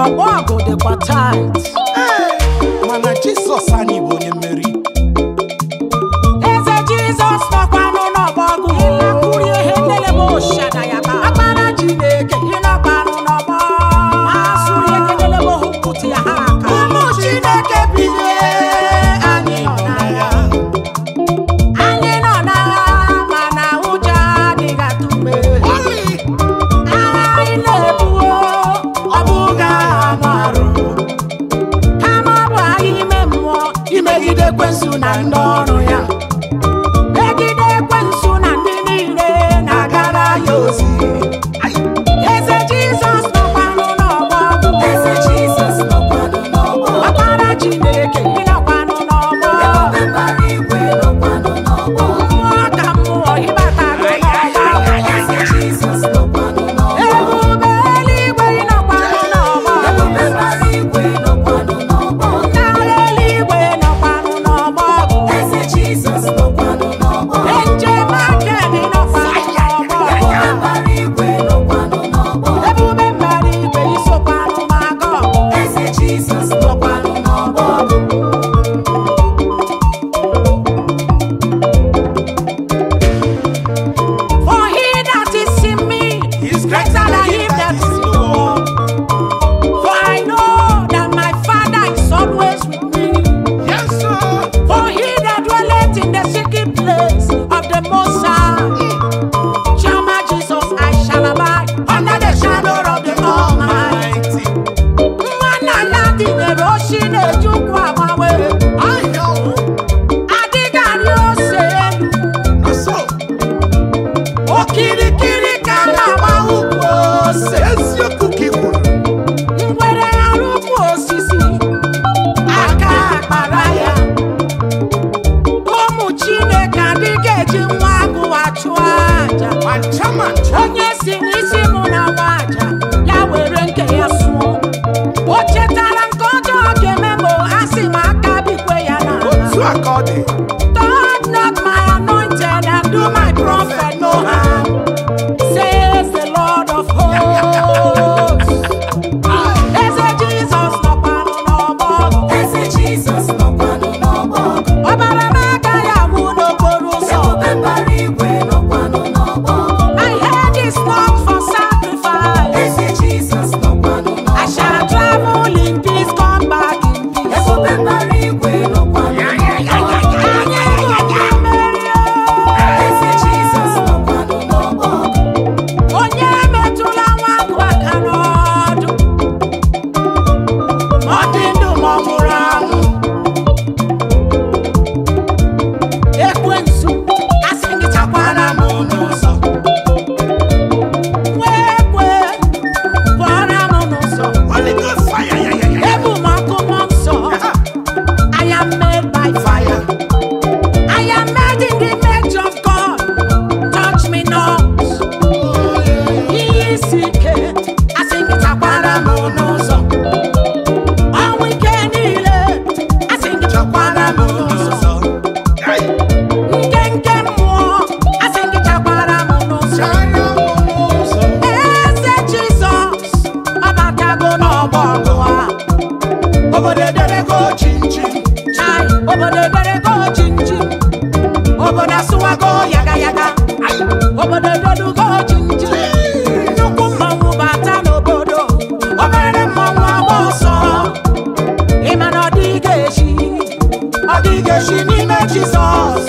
Ọgbọ ọgụ dịkwa tight. Mana Jizọs anyị bụ onye mmeri. Eze Jizọs nọkwanụ n'ọgbọ ọgụ. Ịlakwuru ihe nlele m oshada ya ba. Akpara Chineke ịnọkwanụ n'ọgbọ. Asụrụ ekelele m hụ pụtụ ya ha aka. Ụmụ Chineke bilie, anyị nọ n'agha. Anyị nọ n'agha mana ụjọ adịghị atụ m. Agha anyị na-ebuo, ọ bụghị agha anụ arụ. Kama ọ bụ agha ime mmụọ, imegide ekwensu na ndị ọrụ ya. Megide ekwensu na ndị niile na-agara ya ozi. Eze Jizọs nọkwanụ n'ọgbọ. Eze Jizọs nọkwanụ n'ọgbọ. Ọkpara Chineke ịnọkwanụ n'ọgbọ. Ebube mbara igwe nọkwanụ n'ọgbọ. Mmụọ ka mmụọ ịbatago n'ọgbọ. Eze Jizọs nọkwanụ n'ọgbọ. Ebube eluigwe ịnọkwanụ n'ọgbọ. Ebube mbara igwe nọkwanụ n'ọgbọ. Ntara eluigwe nọkwanụ n'ọgbọ. Eze Jizọs nọkwanụ n'ọgbọ. Njem aka dị nọkwanụ n'ọgbọ. Ebube mbara igwe nọkwanụ n'ọgbọ. Ebube mbara igwe isokwanụ ma aga ọgụ. Eze Jizọs nọkwanụ n'ọgbọ. For he that is in me Is greater than he that is in the world. For I know that my Father is always with me. Yes, sir. For he that dwelleth in the secret place of the Most High, Shama Jesus, I shall abide under the shadow of the Almighty. Nwanna ya tinyere oshi na-ejukwu agbanwe. Ahịa ọhụụ. Adịghị arị ose elu. Na so. Okirikiri ka a na-agba ukwu ose. Eziokwu ka ị kwuru. Ngwere ghara ukwu osisi, aka akpara ya. Ụmụ Chineke adịghị eji nwa agụwa chụọ aja. Ma ncha ma ncha. Onye si n'isi mụ na nwa aja, ya were nke ya sụọ. O chetara nke ọjọọ ga-eme ma a sị m aka bikwe ya n'ala. Otu a ka ọ dị. Touch not my anointed and do my prophet no harm, says the Lord of hosts. Eze Jizọs nọkwanụ n'ọgbọ. Eze Jizọs nọkwanụ n'ọgbọ. Ọbara m agaghị agwụ n'okporo ụzọ. Ebube mbara igwe nọkwanụ n'ọgbọ. My head is not for sacrifice. Eze Jizọs nọkwanụ I n'ọgbọ. shall travel in peace, come back in peace. Ebube mbara igwe nọkwanụ n'ọgbọ. Anyị bụ mmeri o. Eze Jizọs nọkwanụ n'ọgbọ. Onye metụla nwa agụ aka n'ọdụ, Ọ dị ndụ ma ọ nwụrụ anwụ. Ekwensu, asị gị chakwara m n'ụzọ. Wee kwe, pụọra m n'ụzọ. Holy Ghost fire, ya, ya, ya. Ebu m ọkụ mmụọ nsọ. I am made by fire. I am made in the image of God. Touch me not. Ihe isi ike, asị gị chakwara m n'ụzọ. Ọnwụ ike niile, asị gị chakwara m n'ụzọ. Hey. Nke nke mmụọ, asị gị chakwara m n'ụzọ. Chara m n'ụzọ. Eze Jizọs, ọ batago n'ọgbọ ọgụ a. Obodo ederego chinchin. Chai, obodo ederego chinchin. Obodo asụwago yaga yaga. Obodo edelugo chinchin. Nnukwu mmanwụ bata n'obodo. Obere mmanwụ agba ọsọ. Ị ma na ọ dịghị echi. Ọ dịghị echi n'ime Jizọs.